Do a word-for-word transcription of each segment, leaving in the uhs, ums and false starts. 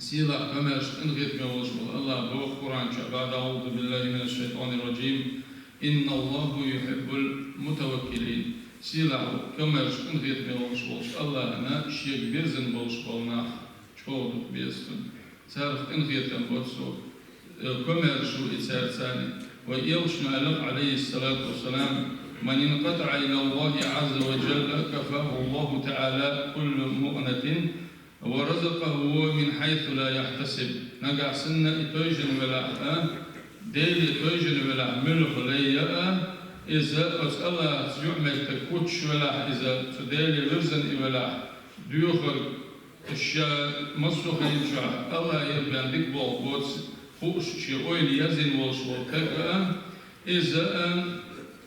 Сийлахь, комаьрша, къинхетаме волуш волу АллахӀа боху Къуръан чохь: «بعد أعوذ بالله من الشيطان الرجيم. إن الله يحب المتوكلين». Сийлахь, комаьрша, къинхетаме волуш волчу АллахӀана шега вирзина болуш болу нах чӀогӀа дукха беза цунна. Царах къинхетам бо цо, э, комаьрша ву и цаьрца. Вайн элчано аьлла, Ӏалайхиссалату вассалам: «من انقطع إلى الله عز وجل كفاه الله تعالى كل مؤنة ورزقه من حيث لا يحتسب». Нагахь санна и тевжина велахь а, Деле тевжина велахь, муьлха лай а, иза оцу АллахӀаца юкъаметтиг кхочуш велахь иза, цу Деле вирзина и велахь, доьхург ша массо а хенчохь АллахӀера бен дика болх боцу хууш, шен ойла ерзийна волуш волу стаг а, иза а,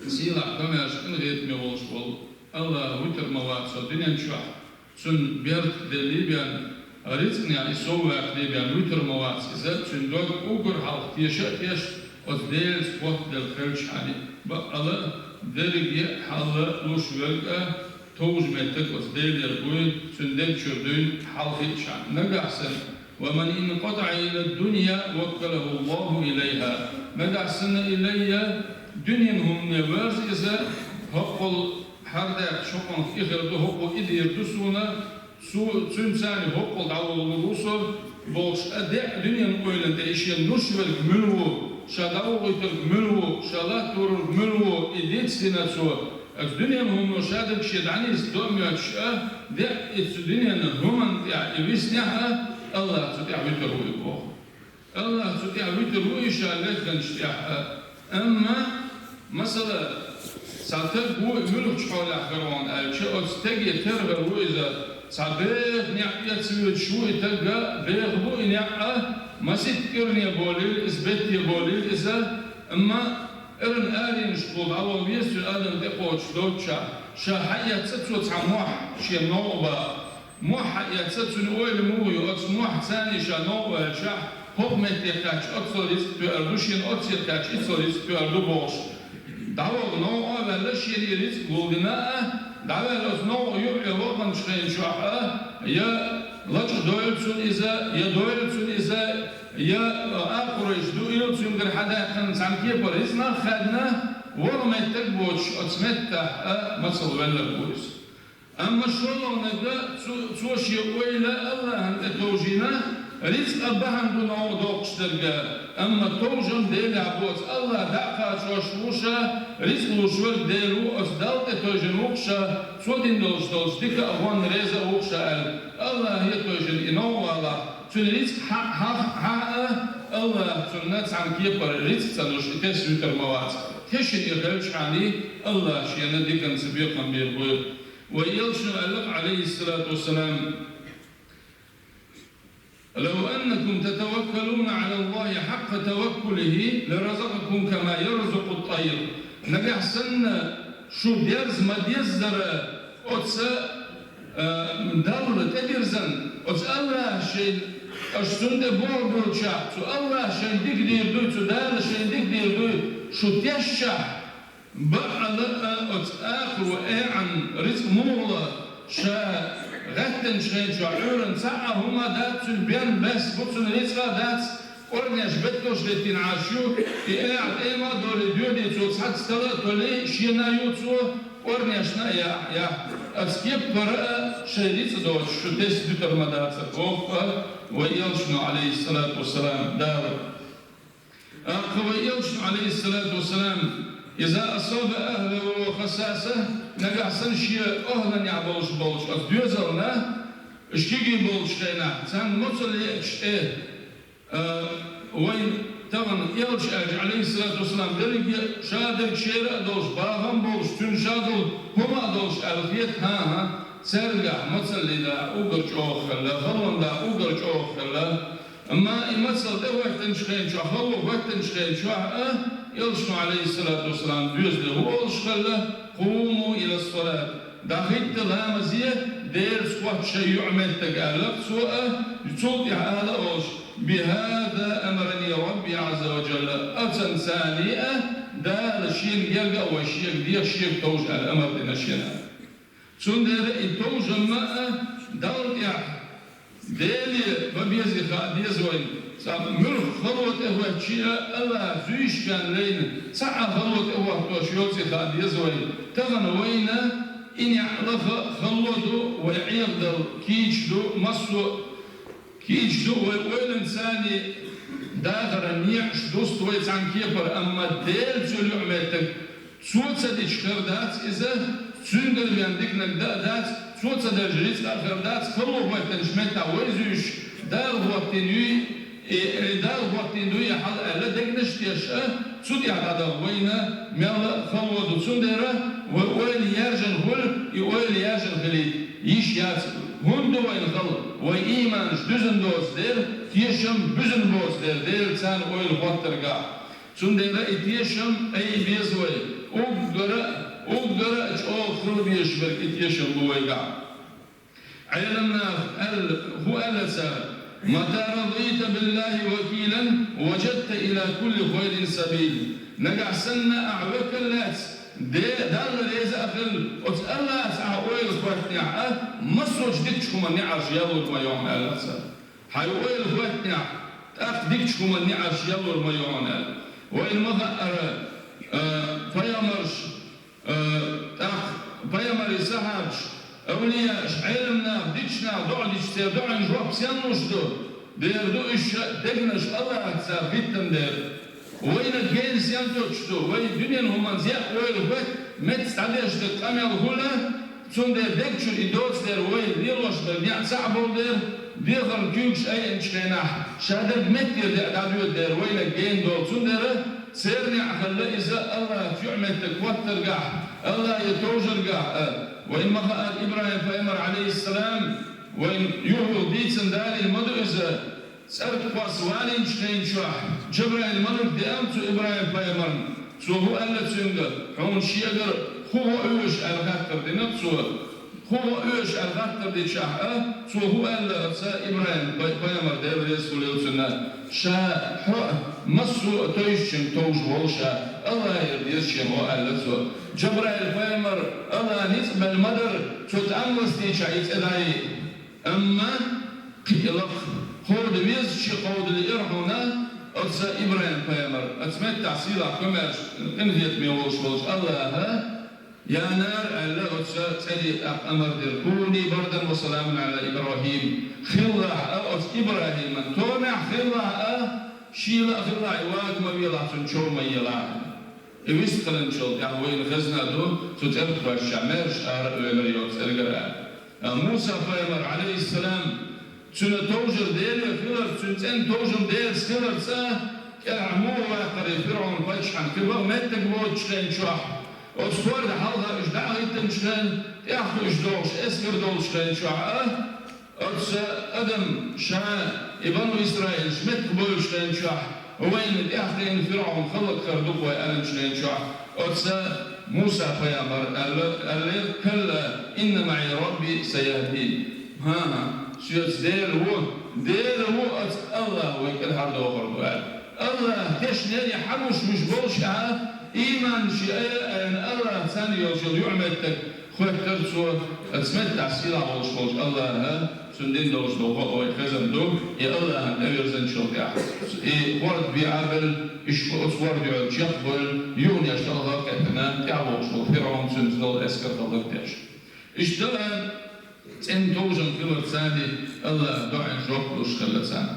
сийлахь, комаьрша, къинхетаме волуш волу АллахӀ вуьтур ма вац цу дуьнен чохь. Цунна беркат деллий бен, рицкъанехь и сов ваьккхалий бен, вуьтур ма вац иза, цуьнан дог уггар хьалха теша а тешна, оцу Делаца хоттаделла хилчхьана. Баккъала а, дерриге а хьал луш верг а, товжа меттиг оцу Делера буй, цуьнан дег чуьра дуьйна хьалхиъчхьана. Нагахь санна: «ومن انقطع إلى الدنيا وكله الله إليها». Нагахь санна и лай а дуьненан хӀумане верза иза, хӀоккхул хьардаьккхича хӀокхунах и хир ду, хӀокхо и дийр ду суна, цу-, цуьнца цхьаьна хӀоккхул дӀаволалур ву со, бохуш, а, деа дуьненан ойланна тӀе и шен луш верг муьлха ву, ша дӀавохуьйтург муьлха ву, ша латталург муьлха ву, и дицдина цо, оцу дуьненан хӀумано ша дерг шен дӀанисдо а моьттуш а, деа и цу дуьненан хӀуманна тӀехь и виснехь а, АллахӀ цу тӀехь вуьтур ву и боху. АллахӀ цу тӀехь вуьтур ву и ша лехначу тӀехь а. Амма, масала, цхьа стаг ву и муьлхачу хьолехь хир ву аьлча, оцу стеге тера хир ву иза, цхьа беха некъ эцна воьдуш ву и стаг а, беха бу и некъ а, масийтта кӀиране болийла иза, бетте болийла иза, амма кӀиран аренашкахула дӀавала веза цуьнан адам тӀекхочуш доццушехь, ша хьаэцна цо цхьа мохь шен новкъа бакъ. Мохь хьаэцна, цуьнан ойла муха ю, оцу мохьца цхьаьна ша новкъа ваьлчахь, хӀокху метте кхаьчча оццул рицкъ тоьар ду шена, оццул кхаьчча иццул рицкъ тоьар ду бохуш. ДӀаваха новкъа а ваьлла, шена и рицкъ гулдина а, дӀаваьлла оцу новкъа юкъе ваханчу хенчохь а, я лачкъадойла цунна иза, я дойла цунна иза, я акхаройш дуийла цуьнгара хьадаьккхина цхьана кепара рицкъанах а хаьдна, ваха меттиг а боцуш, оцу меттехь а мацалла велларг ву иза. Амма шолгӀаниг а цо, цо шен ойла АллахӀана тӀе товжийна, рицкъа бахьана ду новкъа доккхуш дерг а, амма товжам Делехь боцу, АллахӀ дӀа а кхачош ву ша, рицкъ луш верг Дела ву, оцу Далла тӀе тевжина ву-кх ша, цо дина долуш долчу дика а, гӀонна реза а ву-кх ша аьлла, АллахӀе тевжина и новкъа валахь, цуьнан рицкъ хьа-, хьа-, хьа а, АллахӀ цунна цхьана кепара рицкъ ца луш, и тесна вуьтур ма вац. Тешна и хилчхьана, АллахӀ шена диканца бекхам бийр бу. Вайн элчано аьлла-кх, Ӏалайхиссалату вассалам: «لو أنكم تتوكلون على الله حق توكله لرزقكم كما يرزق الطير». Нагахь санна шу дерза ма-деззара оцу, а, Далла тӀедирзина, оцу АллахӀа шайн, аша цунна тӀе боху буьллучохь, цу АллахӀа шайн дика дийр дуй, цу Дала шайн дика дийр дуй, шу тешчахь, баккъала а оцу акхаройн рицкъ муха ло, ша гӀеттанчу хенчохь Ӏуьйранна цхьа а хӀума а дац, цуьнан бен бес бу, цуьнан рицкъа а дац, кӀорнеш бетталш деттина Ӏаш ю, и аьӀа тӀема а долий, доьдий цо цхьацца тала а толий, шена а ю цо, кӀорнешна а яхь, яхь. Оцу кепара а шайн рицкъ доцуш шу тесна дуьтур ма дацара, боху-кх вайн элчано, Ӏалайхиссалату вассалам, Дала. Аккха вайн элчано, Ӏалайхиссалату вассалам: «إذا أصاب أهله خساسة», нагахь санна шен охӀланехь болуш болчу оцу доьзална, уьш кегий болчу хенахь, царна мацалла еача тӀе, а, вайн тахана элча аьлча, Ӏалайхиссалату вассалам, дерриге а ша дерг шера а долуш, бахам а болуш, цуьнан ша долу хӀума а долуш аьлла хета, хӀан-хӀа, цаьргахь мацаллин дакъа уггар чӀогӀа хилла, халон дакъа уггар чӀогӀа хилла. Амма и мацалла тӀехӀоьттинчу хенчохь, хало хӀоьттинчу хенчохь а, элчано, Ӏалайхиссалату вассалам, доьзале хӀун олуш хилла: «قوموا إلى الصلاة». ДӀахӀитта ламазе, Делаца хотту шайн юкъаметтиг, аьлла-кх цо а, цул тӀаьхьа ала олуш: «بهذا أمرني ربي عز وجل». Оцунца а Дала шена герга а вай шега деха, шега товжа аьлла амар дина шена. Цундела и товжам а Далла тӀехь Деле ма беза хаа деза вайна, цхьа муьлхха хало тӀехӀоьттича а, Аллахь зуьйш бен лайна, цхьа а хало тӀехӀоттош йоций хаа деза вайна. Тахана вайна и неӀ лаха хало ду, вай Ӏехадала кийча ду, массо а кийча ду, вай ойланца царна дахаран неӀаш дуста вай цхьан кепара, амма Делаца йола юкъаметтиг Цо ца дича хир дац иза, цуьнгара вен диканиг дан а дац, Цо ца деш рицкъа а хир дац, хало хӀоттийнача меттехь вай зуьйш, Дала хӀоттийна юй, и, и Дала хӀоттийна дуй хьал аьлла, дегнаш а деш а, цу тӀехь дӀадаха вайна мел а хало ду. Цундела вай ойла яьржина хуьлу, и ойла яьржина хилийта йиш яц. ХӀунда ду вайна хала? Вай ийманаш дуьзна доцу дела, тешам буьзна боцу дела, Делаца царна ойла хӀоттаргахь. Цундела и тешам айа беза вай. Уггара, уггара а чӀогӀа хила безаш верг и тешам бу вайгахь. Ӏеламнаха аьлла, хӀун аьлла цара: «متى رضيت بالله وكيلا وجدت إلى كل خير سبيلا». Нагахь санна ахь векал лаьцна, Де, Далла реза а хилла, оцу Аллахьца ахь ойла хӀоьттинехь а, массочу дикачу хӀуманна неӀарш ялур ма ю хьуна аьлла цара. Хьайн ойла хӀоьттинехь, тӀаккха дикачу хӀуманна неӀарш ялур ма ю хьуна аьлла. Вайна ма хаъара, а, пайхамарш, а, тӀаккха пайхамарийн сахьабаш, авлияаш, Ӏеламнах, дикачу наха доӀа дича, церан доӀанна жоп сенна луш ду? Дера ду уьш дегнаш Аллахьца хӀиттина дела. Вайна гена сенна тоттуш ду? Вай дуьненан хӀуманца яа ойла хӀоьттина, меттаца дӀадеш дерг къамел хуьлу, цундела дег чуьра и доцу дела вай лелош берг неӀ цхьаъ болу дела, дехарна куьйгаш айинчу хенахь, ша дерг меттера деа дӀадоьду дела, вайна гена долу. Цундела церан неӀ хилла иза Аллахьца юкъаметтиг хӀоттаргахь, Аллахье товжаргахь а. Вайна ма хаъара ИбрахӀим-пайхамар, Ӏалайхиссалам, вайна юхь-юха дийцина далийна ма ду иза, цӀерга кхосса валийначу хенан чохь Жабраил-малик деана цу ИбрахӀим-пайхамарна. Цо хӀун аьлла цуьнга: «Хьуна шегара хӀун гӀо оьшу?» аьлла хаттар дина цо. «ХӀун гӀо оьшу?» аьлла хаттар дичахь а, цо хӀун аьлла оцу ИбрахӀим-пай-, пайхамар, Дела реза хуьлийла цунна: «Ша хьо а, массо а товжачуьнга товжа волу ша, Аллахьера деза шен гӀо», аьлла цо. Жабраил-пайхамар Аллахьа ницкъ бен ма дара, цо тӀам ластийчахь и цӀе дӀайиъ. Амма кхин а лакха, кховда везачу кховда лиира хьуна оцу ИбрахӀим-пайхамар, оцу меттехь сийлахь, комаьрша, къинхетаме волуш волчу Аллахьа: «Я нар», аьлла, оцу цӀере тӀаккха амар дира: «Куни бардан ва саламан Ӏала ИбрахӀим». Хилалахь а оцу ИбрахӀиман томехь, хилалахь а, шийла а хилалахь, и вага ма велахь, цунна чов ма елахь. И вистхилинчул тӀаьхьа вайна хезна ду, цу цӀерга кхоьссича, маьрша ара а вевлира йоцу цӀергара. А Муса-пайхамар, Ӏалайхиссалам, цуьнан товжар Деле хиларца, цуьнан цӀена товжам Делаца хиларца, кӀелхьа муха ваккхара ФирӀавн-паччахьна кхин бакъ меттиг воцучу хенан чохь, оцу хӀорда хьалха уьш дӀа а хӀиттинчу хенан, тӀаьхьа хууш догӀуш эскар долчу хенан чохь а, оцу адам ша и бану Исраилаш меттахбевллачу хенан чохь, вайна тӀаьхьа кхиъна ФирӀавн хӀаллакьхир ду-кх вай аьллачу хенан чохь, оцу Муса-пайхамар аьлла, аьллера: «Калла, инна маӀи Рабби саяхӀдин». ХӀан-хӀа, соьца Дела ву, Дела ву, оцу Аллахьа вай кӀелхьардохур ду аьлла. Аллахьа тешнера хьан гуш муьш болуш а, ийманаш а айина, Аллахьца йолчу юкъаметтиг хӀоьттира цо, оцу меттехь сийлахь волуш волчу Аллахьа, цуьнан дин долуш долу гӀо вай хезна ду, и Аллахьана тӀевирзинчул тӀаьхьа. И хӀорд беӀабелла, уьш оцу хӀорда йолу чекхбевлла, юханеш талха а кхеттина, тӀаьхьа вогӀуш волу ФирӀавн, цуьнца долу эскар хӀаллакдеш. Иштта цӀена товжам хиларца Аллахьа доӀанна жоп луш хилла царна.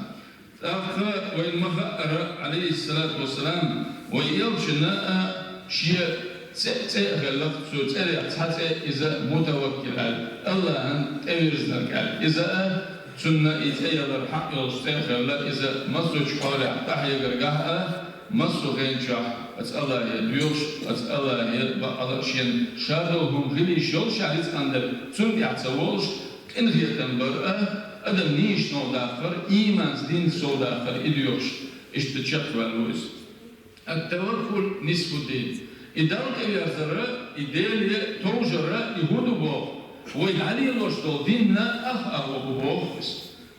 ТӀаккха вайна ма хаъара, Ӏалайхиссалату вассалам, вай элчанна а шен цӀе, цӀе а хилла, цу цӀерех цхьа цӀе иза Мутаваккил аьлла, Аллахьана тӀевирзинарг аьлла. Иза а, цунна и цӀе ялар хьакъ йолуш цӀе а хилла, иза массочу хьолехь къахьегаргахь а, массо а хенчохь оцу Аллахье доьхуш, оцу Аллахье бакъала а шена ша долу хӀума хила йиш йолуш а рицкъан дара, цунна тӀехь ца волуш, къинхетам бар а, адам нийса новдаккхар, ийманца, динца совдаккхар, и доьхуш, иштта чекхваьлла ву иза. Ат-таваккул нисфу дин. И Далла тӀеверзар, и Деле товжар, и хӀун ду боху? Вай дӀалелош долу динна ах а ву боху иза.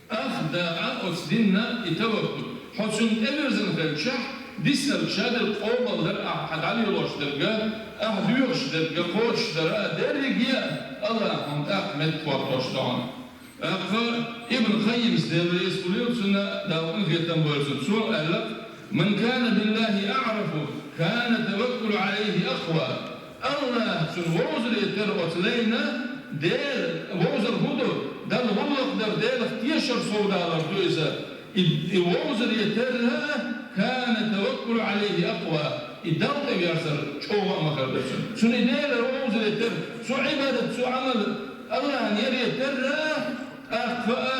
Ах да а оцу динна и таваккул. Хьо цунна тӀеверзина хилчахь, диснарг ша дерг къобалдар ахь, хьан дӀалелош дерг а, ахь доьхуш дерг а, кхочушдар а, дерриге а Аллахьа хьуна тӀаккха меттахӀоттош ду хьуна. ТӀаккха Ибн Къаййимс, Дела реза хуьлийла цунна, Дала къинхетам бойла цунна, цо аьлла: «من كان بالله أعرف كان التوكل عليه أقوى». АллахӀ цунна вовзаре терра оцу лайна, Дела вовзар хӀун ду? Далла гӀуллакх дар, Делах тешар совдалар ду иза. И, и вовзаре терра, كان التوكل عليه أقوى. И Далла тӀеверзар чӀогӀа а ма хир ду цунна. Цунна и Дела вовзаре терра, цу Ӏибадат, цу Ӏамал АллахӀана яре терра, тӀаккха а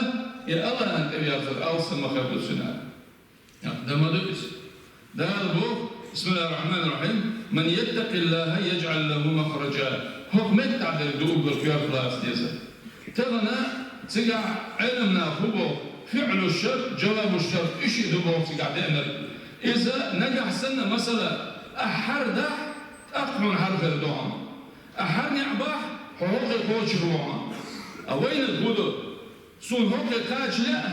и АллахӀана тӀеверзар алсам ма хир ду цунна. ТӀаккха дан ма ду иза. Дала боху, بسم الله الرحمن الرحيم: «من يتق الله يجعل له مخرجا». ХӀокху меттехь дерг ду уггар коьрта лаца деза. Тахана цигахь Ӏеламнаха хӀун боху: فعل الشرط، جواب الشرط, и шиъ ду боху цигахь деанарг. Иза нагахь санна, масала, ахь хьара дахь, тӀаккха хьуна хьара хир ду хьуна. Ахь хьара неӀ бахь, хьо хӀокхе кхочур ву хьуна. А вайнарг хӀун ду? Суна хӀокхе кхача лаьа,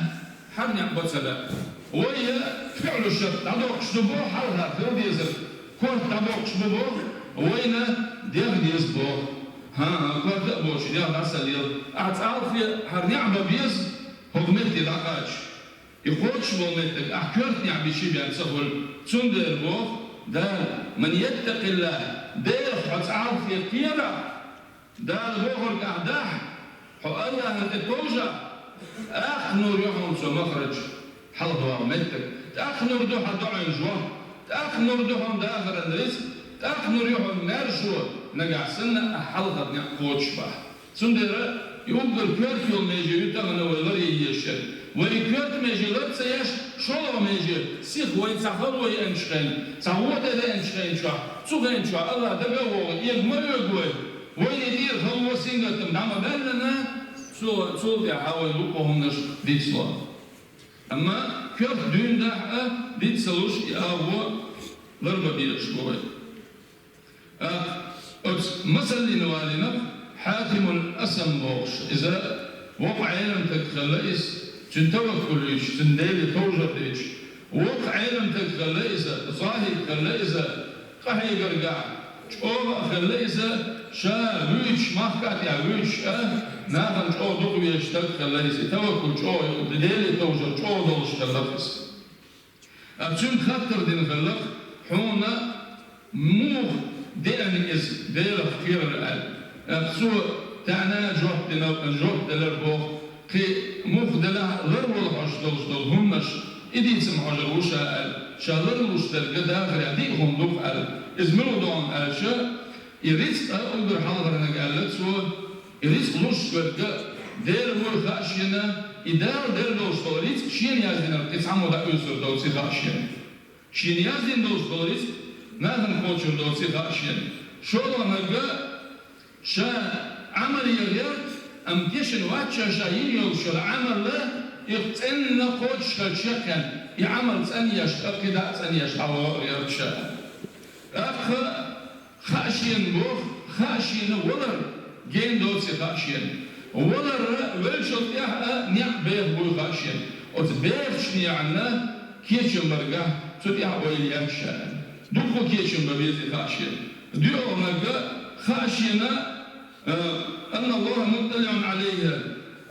хьара неӀ бан ца лаьа. Вай я فعل الشرط дӀадоккхуш ду боху, хьалха хила дезарг, корта дӀадоккхуш ду боху, вайна дегӀ деза боху. ХӀан-хӀа, корта а боцуш, дегӀ дӀа ца лела. Ахь цкъа а хьара неӀ бан беза, хӀокху метте дӀакхача. И кхочуш болу меттиг ахь коьрта неӀ бича бен ца хуьлу. Цундела боху Дала: «من يتق الله», Делах хьо цкъа а кхерахь, Дала бохург ахь дахь, хьо АллахӀана тӀе товжахь, тӀаккха нур ю хьуна цо махраж, хьалхавала меттиг. ТӀаккха нур ду хьан доӀанан жоп, тӀаккха нур ду хьуна дахаран рицкъ, тӀаккха нур ю хьуна маьршо, нагахь санна ахь хьалхара неӀ кхочуш бахь. Цундела и уггар коьрта йолу меже ю тахана вай ларъян езаш ерг. Вай и коьрта меже лар ца еш, шолгӀа меже, сиха вай цхьа хало еанчу хенахь, цхьа вон тӀе деанчу хенахь чохь, цу хенахь чохь АллахӀ дага а вогӀий, эга ма оьгу вай. Вай и тӀера хало, сингаттам дӀа ма баьллина, цо, цул тӀаьхьа вай луъу хӀуманаш дицло. Амма коьрта дуьйна дахь а диц ца луш, и агӀо лар ма безаш бу вай. ТӀаккха оцу масаллина валийнарг Хьатимул Асам бохуш, иза воккха Ӏеламстаг хилла иза, цуьнан таваккул йуьйцуш, цуьнан Деле товжар дийцуш. Воккха Ӏеламстаг хилла иза, захӀид хилла иза, къахьегарехь чӀогӀа а хилла иза, ша вуьйцуш, махкахь тӀехь вуьйцуш а, нахана чӀогӀа дукха везаш стаг хилла иза, и таваккул чӀогӀа, Деле товжар чӀогӀа долуш хилла иза. Ткъа цуьнга хаттар дина хилла, хьуна муха деана иза Делах кхерар аьлла. ТӀаккха цо таьӀна жоп дина, жоп делира боху, кхин муха делахь а ларвала хьожуш долуш долу хӀуманаш, и дийца ма хьожур ву ша аьлла. Ша ларлуш дерг дахарехь диъ хӀума ду-кх аьлла. Иза мила ду хьуна аьлча, и рицкъ а уггар хьалхарниг аьлла цо, и рицкъ луш верг а Дела вуй хаьа шена, и Дала делла долуш долу рицкъ шена яздинарг кхин цхьаммо дӀаоьцур доций хаьа шена. Шена яздина долуш долу рицкъ нахана кхочур доций хаьа шена. ШолгӀаниг а ша Ӏамал ян гӀерта, амма тешна вац ша, ша йина йолуш йолу Ӏамал, и цӀена кхочуш хилча кхин, и Ӏамал цӀена еш, кхидӀа а цӀена еш, хьалаван гӀерта ша. ТӀаккха хаьа шена боху, хаьа шена валар гена доций хаьа шена. Валар веллачул тӀаьхьа а неӀ беха буй хаьа шена. Оцу бехачу неӀанна кечам баргахь, цу тӀехь ойла яц ша. Дуккха кечам бан безий хаьа шена. ДоьалгӀаниг а хаьа шена, э, «أن الله مطلع علي»,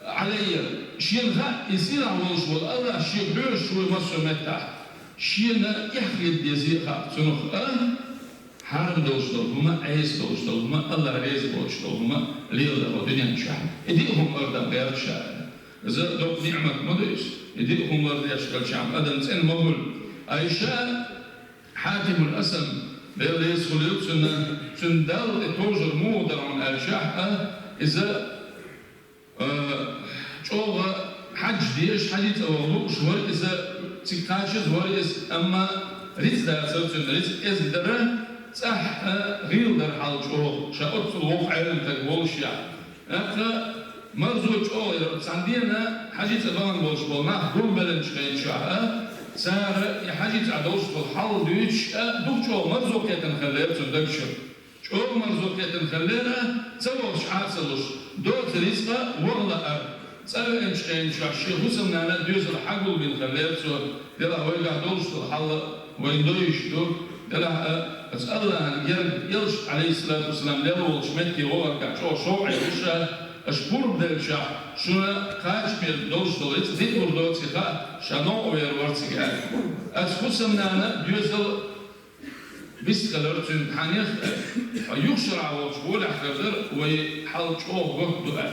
علي. Шена хаьа, и сийлахь волуш волу АллахӀ шега хьоьжуш вуй массо а меттехь. Шена эхь хета дезий а хаьа цунах а, хьарам долуш долу хӀума, Ӏеса долуш долу хӀума, АллахӀ реза боцуш долу хӀума леладо хӀокху дуьнен чохь. И диъ хӀума лардан гӀерта ша. Иза доккха ниӀмат ма ду иза. И диъ хӀума лардеш хилчахь адам цӀена ма хуьлу. Айша Хьатимул Асам, Дела реза хуьлийла цунна, цуьнан Далла тӀе товжар муха дара хьуна аьлчахь а, иза Э, чӀогӀа хьаьж дезаш, хьаьжцӀа ваха лууш вара иза, цига кхачаза вара иза, амма рицкъ дацара цуьнан, рицкъ кӀезиг дара, цӀахь а гӀийла дара хьал чӀогӀа, ша оццул воккха Ӏеламстаг волушехь. ТӀаккха марзо чӀогӀа яра, цхьана дийнахь хьаьжцӀа бахана болуш болу нах гулбеллачу хенахь чохь а, цара и хьаьжцӀа долуш долу хьал дуьйцуш а, дукха чӀогӀа марзо кхетта хиллера цуьнан даг чуьра. ЧӀогӀа марзо кхетта хиллера, ца вахча Ӏа ца луш, доцу рицкъа ваха лаара. ЦӀа веанчу хенахь шен хӀусамнана доьзал хьагулбина хиллера цо, делахь вайгахь долуш долу хьал вайна дойуш ду, делахь а, оцу АллахӀан герга элча, Ӏалайхиссалату вассалам, лелла волчу метте вахаргахь чӀогӀа шовкъе ву ша, Аша пурба делчахь, шуна кхача мел долуш долу иза дитмур доций хаьа, ша новкъа вер вара цига аьлла. Аса хӀусамнана доьзал вистхилар цуьнан, хьанех а, хьо юхшарахь волчу гӀолехь хир дара, вай хьал чӀогӀа готта ду аьлла.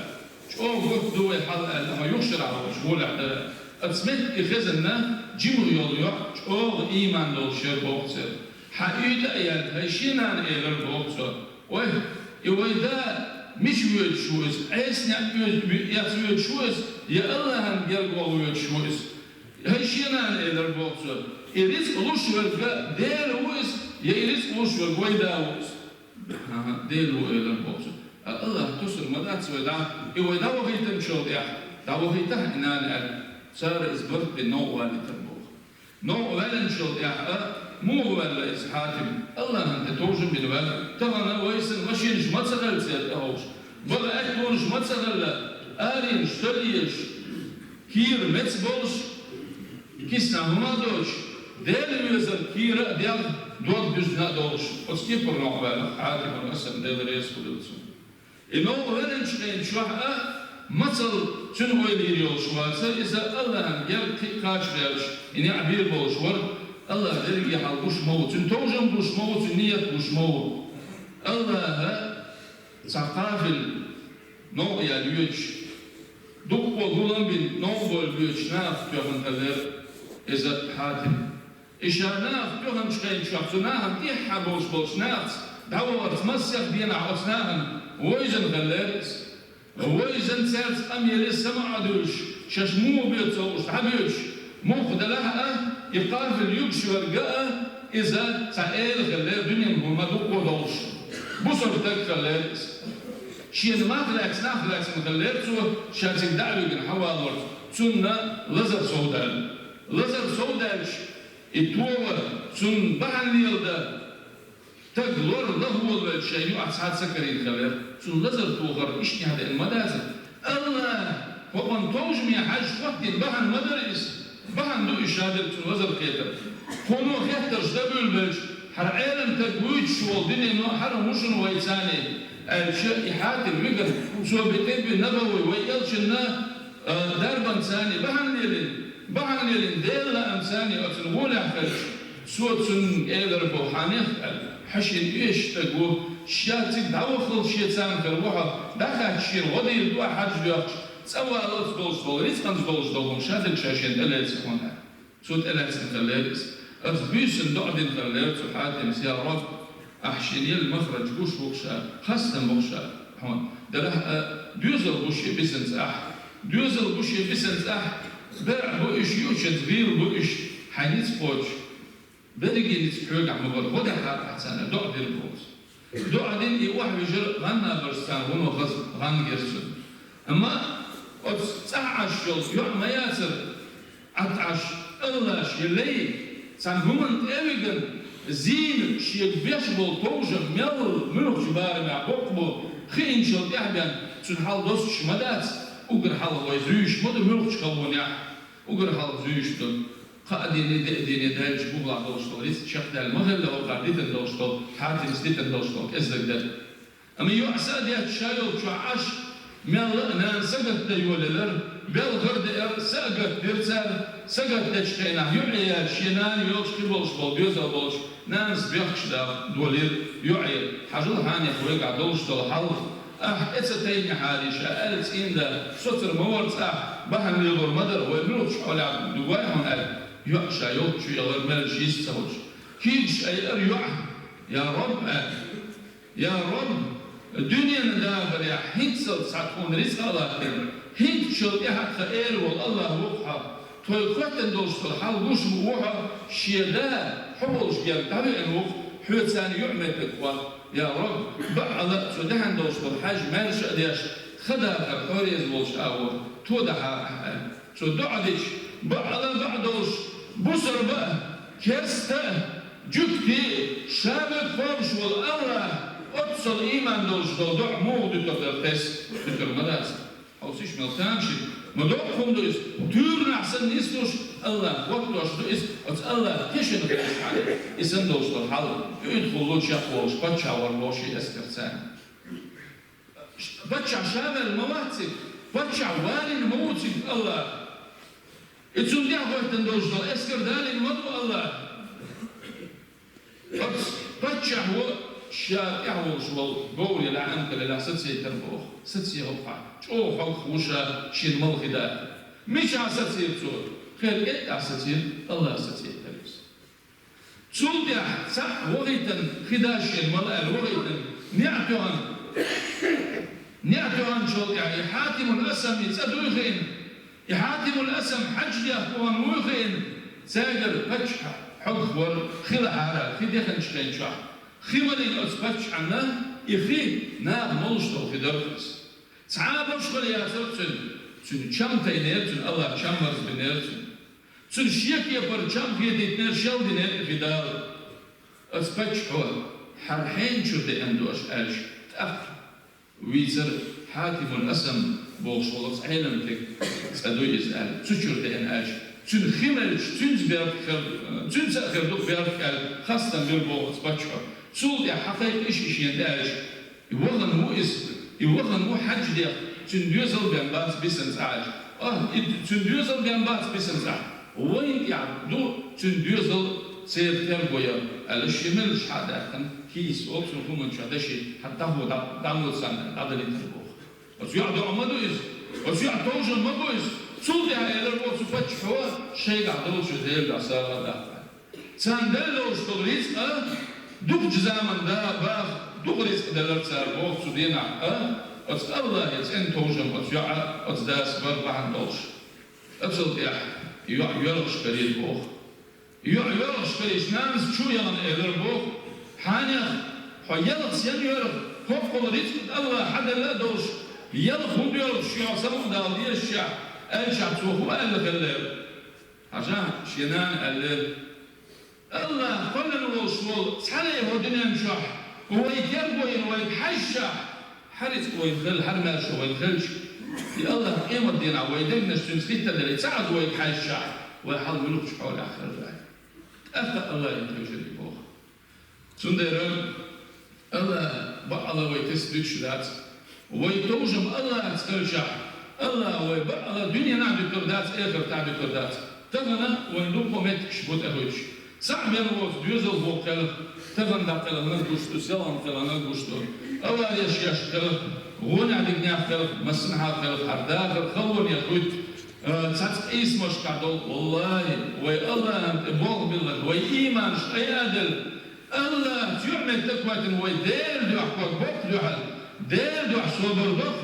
ЧӀогӀа готта ду вай хьал аьлла, хьо юхшарахь волчу гӀолехь дара. Аса метта и хезна, жимах йолу йоӀ чӀогӀа ийман долуш яра боху церан. Хьан уьйтӀа а яьлла, хӀай шен нана элира боху цо. Ой, и вай да мича воьдуш ву иза? Ӏеснехь оьзда эцна воьдуш ву иза, я Аллахьан гергахь воьдуш ву иза? ХӀай шен нана элира боху цо, и рицкъ луш верг Дела ву иза, я и рицкъ луш верг вай да ву иза? ХӀан-хӀа, Дела ву элира боху цо. А Аллахь тосур ма дац вай да, и вай дӀавахийтинчул тӀаьхьа, дӀавахийтахьа и нана аьлла, цара иза барт бина новкъа валийтира боху. Новкъа ваьллинчул тӀаьхьа а, муха ваьлла иза Хьатим? Аллахьан тӀе товжам бина ваьлла. Тахана вай санна машинаш ма ца хилла церан тӀеховша, бага аьттонаш ма ца хилла, аренаш ца лелаш, кийра меца болуш, киснахь хӀума а доцуш, Делан везар кийра а дегӀ, дог дуьзна а долуш, оцу кепара новкъа ваьлла Хьатиман Асам, Дела реза хуьлийла цунна. И новкъа веллачу хенан чохь а мацалла цуьнан ойла йийр йолуш вацара иза, Аллахьан герга кхин а кхача гӀерташ, и неӀ бийр болуш вара. Аллахь дерриге хьал гуш ма ву, цуьнан товжам гуш ма ву, цуьнан ният гуш ма ву. Аллахьа цхьа кхафил новкъа яьлла йоьдуш, дуккха а гулам бина новкъа бевлла йоьдуш нахах тоьхна хиллера иза Хьатим. И ша нахах тоьхначу хенан чохь цу нахана тӀаьххьара болуш болчу нахаца дӀавахарца массех дийнахь оцу нахана вевзина хиллера иза. Вевзина, цаьрца къамеле, сама а дуьллуш, шаьш муха бен ца хууш дӀабоьдуш, муха делахь а, и кхафил юьгуш верг а, иза цхьа эла хиллера дуьненан хӀума дуккха а долуш. Бусалба стаг хиллера иза. Шена мах лаьцна нах лаьцна хиллера цо, ша цига дӀа а вигина хьавалорца, цунна лазар совдаьлла. Лазар совдаьлча, и тоха, цунна бахьана леладан стаг лор лахволавелча шайн юьхьа цхьа а ца карийна хиллера. Цунна лазар тохар иштта неӀ деана ма дацара. Аллахь, хӀокхунна товжаме хьаьжча хӀоттийна бахьана ма дара иза. Бахьана ду иза ша дерг цунна лазар кхетар. Кхуно хеттарш дан буьйлабелча, хӀара Ӏелам стаг вуьйцуш волу дуьнено хӀара хӀун шуна вай царний, аьлча, и Хьатим вигар, цо битӀе а бина наб а вай, вай элчанна, а, дарбан царний бахьана лелийна, бахьана лелийна Делан лаам царний оцунна гӀолехь хилча, цо цунна элира боху, хьанех аьлла, хьан шен оьшуш стаг ву, ша цига дӀаваххалц шен царна хир ву хьо, дӀахаьчча шена гӀо дийр ду ахь хьаьжжа доьхча, цӀа валалц долуш долу, рицкъанца долуш долу хӀума ша дерг ша шена тӀелеца хьуна. Цо тӀелаьцна хиллера иза. Аса буьйсанна доӀа дина хиллера цу Хьатимас: «Я Рабб, ахь шена елла махраж гуш ву-кх ша, хастам бу-кх ша хьуна. Делахь а, доьзал бу шен бисанца ахь. Доьзал бу шен бисанца ахь. БерӀ бу уьш, юучуьнца бийла бу уьш, хьайн ницкъ кхочуш. Берриге ницкъ хьоьгахь ма бара, гӀо дехьара ахь царна», — доӀа дира боху цо. ДоӀа дина и охьавижира, гӀан набарш царна вуно хаза гӀан гира цунна. Амма оцу цӀахь Ӏаш йолу йоӀ ма яцара, Ӏатташ, Аллаш, я лай, цхьана хӀуманна тӀе а вигина, зийна шега беш болу товжам мел муьлхачу барамехь боккха бу хиъначул тӀаьхьа бен, цуьнан хьал достуш ма дац, уггар хьалха вай зуьйш ма ду муьлхачу халонехь, уггар хьалха зуьйш ду. Кхаа дийне, деа дийне даьллачу бухахь долуш долу рицкъ чекхдаьлла ма хилла, хӀокхара дитина долуш долу, Хьатимас дитина долуш долу кӀеззиг дерг. Амма йоӀ са а детташ ша йолчохь Ӏаш, мелла а нана сагатдан йолаелира, белхар а деара, са а гатдира цара, сагатдечу хенахь йоӀе яьлча, шен нана йолчу кхин болуш болу доьзал болчу нанас бехкаш да-, долийра йоӀе: «Хьажал хьанех вайгахь долуш долу хьал, ахь тӀе ца тайнехьара, ша аьлла цӀийнда, соцур ма вара цӀахь, бахьана лелор ма дара, вай муьлхачу хьолехь дугой хьуна», — аьлла, йоӀ ша йолчу чу яхара мелла йиш ца хуьлуш. Кийча айара йоӀ: «Я Рабб, — аьлла, — я Рабб, дуьненан дахарехь хӀинццалц цхьа тхуна рицкъа а латтина, хӀинцачул тӀаьхьа тхан эла волу Аллах ву-кх хьо. Тхоьга хӀоьттина долуш долу хьал гуш ма ву хьо, шен да хьо волчу герга дӀавеана ву-кх, хьоьца царна юкъаметтиг хӀотта. Я Рабб, бакъ а ла а цо даьхьна долуш долу хьаьж маьрша а деш, тхан дахар хьо реза волуш агӀор тодахьара ахь», — аьлла. Цо доӀа дича, бакъ а ла а, бакъ долуш, бусалба а, керста а, жуьгти а, ша мега кхобуш волу Аллах оццул ийман долуш долу доӀа муха дуьтур дара тесна? Дуьтур ма дац. Хьовсийша, мел тамашийна, ма доккха хӀума ду иза, туьйранахь санна нислуш, Аллах хӀоттош ду иза, оцу Аллах тешна хилча хьан, и санна долуш долу хьал, уьйтӀахула чекхволуш паччахь вара боху шен эскарца. Паччахь ша ваьлла ма вац цига, паччахь валийна ма ву цига АллахӀ. И цунна тӀехьахӀоьттина долуш долу эскар далийна ма ду АллахӀ. Оцу паччахьо ша тӀехь волуш волу говраллехь, анкалаллехь сацаейтар боху. Сацае хӀокхахь, чӀогӀа хьогах ву ша шена мала хи даккха. Мичахь сацийра цо? Хер кӀентӀехь сацийра, АллахӀа сацаейтар иза. Цул тӀаьхьа цхьаъ вахийтина хи да шена мала аьлла, вахийтина, неӀ тоьхна, неӀ тоьхначул тӀаьхьа и Хьатимул Асаман цӀа дуй хиъна, и Хьатимул Асам хьаьж дехка вахана вуй хиъна, цаьргара паччахь хьогах вара, хи лахьара, хи дехначу хен чохь. Хи валийна оцу паччахьна, и хи наха молуш долу хи дара иза. Цхьа а башхалла яцара цуьнан, цуьнан чам тайнера цуьнан, АллахӀа чам марзбинера цуьнан. Цуьнан шен кепара чам хетийтинера, шел динера и хи Дала. Оцу паччахьо: «Хьара хьенан чуьра деана ду аша?» аьлча, тӀаккха вийцара Хьатимул Асам бохуш волу оцу Ӏеламстеган цӀа дуй иза аьлла, цу чуьра деана аьлча, цуьнан хи мелча, цуьнца беркат хир, цуьнца а хир ду беркат аьлла, хастам бира боху оцу паччахьо. Цул тӀаьхьа хьакхайкхира и шена тӀе аьлча, и вахана ву иза, и вахана ву хьаьж дехка, цуьнан доьзал бен бац бисина цӀа аьлча. А, и цуьнан доьзал бен бац бисина цӀа. Вайна тӀехь ду цуьнан доьзал церан терго ян, аьлла, шен мелаш хьа а даьккхина, хӀинца оцу хӀуманчохь даши хьан дӀахо дӀа-, дӀалоцарна дӀадалийтар боху. Оцу йоӀа доӀа ма ду иза, оцу йоӀа товжам ма бу иза. Цул тӀаьхьа элира оцу паччахьо шайгахь долчу Делан дуьхьа сагӀа а даха. Царна делла долуш долу рицкъа дукхачу заманчохь баха дукха рицкъ делира цара боху цу дийнахь а, оцу АллахӀе цӀена товжам оцу йоӀа, оцу дас бара бахьана долуш. Оцул тӀаьхьа йоӀ йоьлхуш карийра боху. ЙоӀ йоьлхуш карийча, нанас чу а яхана элира боху: «Хьанех, хьо ялх сен йоьлху, хӀокхул рицкъ АллахӀа хьан делла а долуш, ялх хӀунда йоьлхуш ю хьо самукъадала дезачохь?» аьлчахь, цо хӀун аьлла хиллера? Хьажахь, шен нана аьллера: «АллахӀ кхоьллина волуш волу цхьа лай хӀокху дуьнен чохь вай терго йина вайга хьаьжчахь, хьан рицкъ вайна хилла, хьан маьрша вайна хилча, и АллахӀ къематдийнахь вай дегнаш цуьнца хӀиттаделла, цхьаъ вайга хьаьжчахь, вай хьал муьлхачу хьолехь хир ду?» ТӀаккха АллахӀе тевжира и боху. Цундела АллахӀа бакъала вай тесна дуьтуш дац. Вай товжам АллахӀаца хилчахь, АллахӀа вай бакъала дуьненахь дуьтур дац, эхартахь дуьтур дац. Тахана вайн дуккха меттигаш бу тӀехуьйтуш. Цхьаъ бен воцу доьзал боккха хиларх, тахана дӀакхелхинарг гуш ду, селхана кхелхинарг гуш ду. Авареш еш хиларх, гӀонехь дигнех хиларх, массанхьа хиларх, хӀара дахар халонех хуьтту. Э, цхьацца къийсамашкахь долу, валлахӀи, вай АллахӀана тӀе болх билларг, вай ийманаш къайладелла, АллахӀаца юьхь-меттиг а хӀоьттина, вай Делан дуьхьа ког боккха дуьхьал, Делан дуьхьа собар доху,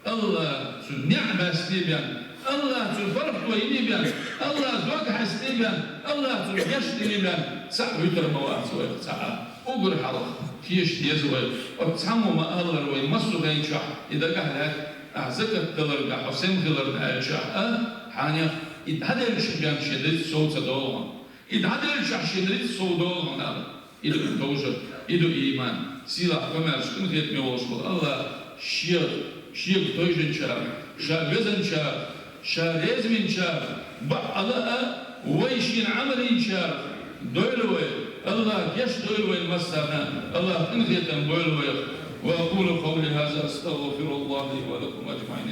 АллахӀа цуьнан неӀ баьстий бен, АллахӀа цуьнан паргӀато йиний бен, АллахӀа дог хьаьстий бен, АллахӀа цуьнан гечдиний бен, цхьаъ вуьтур ма вац вайх цхьа а. Уггар хьалха теша деза вай. Оцу цхьаммо ма-аллара, вай массо а хенчохь и дагахь лаьтта, ахь закат даларгахь хьо сема хиларна аьлчахь а, хьанех, и дӀаделча бен шен рицкъ сов ца долу хьуна. И дӀаделчахь шен рицкъ сов долу хьуна ала. И ду товжа, и ду ийман. Сийлахь, комаьрша, къинхетаме волуш волу АллахӀ шех, шега тойжинчарах, ша везанчарах, ша резавинчарах, бакъала а вай шена Ӏамал йинчарах дойла вай. АллахӀ гечдойла вайна массарна, АллахӀ къинхетам бойла вайх. وأقول قولي هذا أستغفر الله لي ولكم أجمعين.